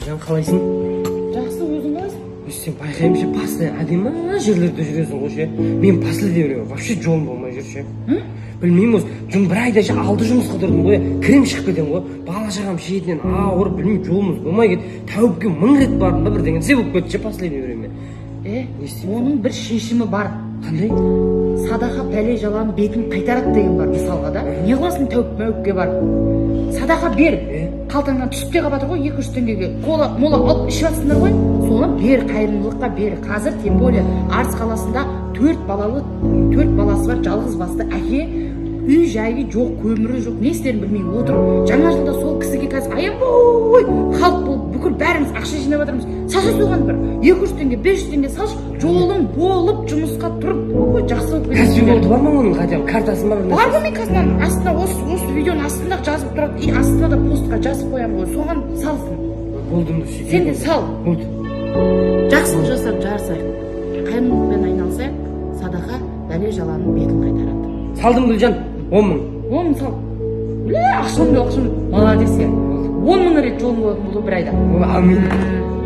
Гүлжан, қалайсың? Жақсы, өзің қалайсың? Өй, сен байқаймын ше, постоянно әдемі жерлерде жүресің ғой ше. Мен последнее время вообще жолым болмай жүр ше. Білмеймін, осы бір айда ше, алты жұмысқа тұрдым ғой, кірем, шығып кетемін ғой. Бала шағам шетінен ауырып, білмеймін, жолымыз болмай кетті. Тәуіпке мың рет бардым ба, бірдеңе десе болып кетті ше последнее время. Е. Не істеймін? Оның бір шешімі бар. Қандай? Садақа пәле жаланың бетін қайтарады деген бар мысалға да. Не қыласың тәуіп мәуіпке барып? Садақа бер. Е? Қалтаңнан түсіп те қалып жатыр ғой 200 теңгеге, кола мола алып ішіп жатсыңдар ғой, соны бер, қайырымдылыққа бер. Қазір тем более Арыс қаласында төрт балалы, төрт баласы бар жалғыз басты әке, үй жайы жоқ, көмірі жоқ, не істерін білмей отыр. Жаңа жылда сол кісіге қазір аямай халық болып, бүкіл бәріміз ақша жинап жатырмыз. Салшы соған бір 200 теңге, 500 теңге салшы, жолың болып, жұмысқа тұрып, ой, жақсы болып кетеді. Каспи Голды бар ма оның, хотя бы картасы ма, бір Бар нәрсесі? ғой, мен қазір астына, осы видеоның астында жазып тұрады и астына да постқа жазып қоямын ғой, соған салсын. Болды енді, сөйтейін. Сен де сал. Болды. Жақсылық жасап жарысайық, қайырымдылықпен айналысайық. Садақа бәле жаланың бетін қайтарады. Салдым, Гүлжан, 10 000. 10 000 сал. Өле, ақшам жоқ, ақшам жоқ. Молодец, иә, 10 000 рет жолың болатын болды ғой бір айда. Ой, әмин.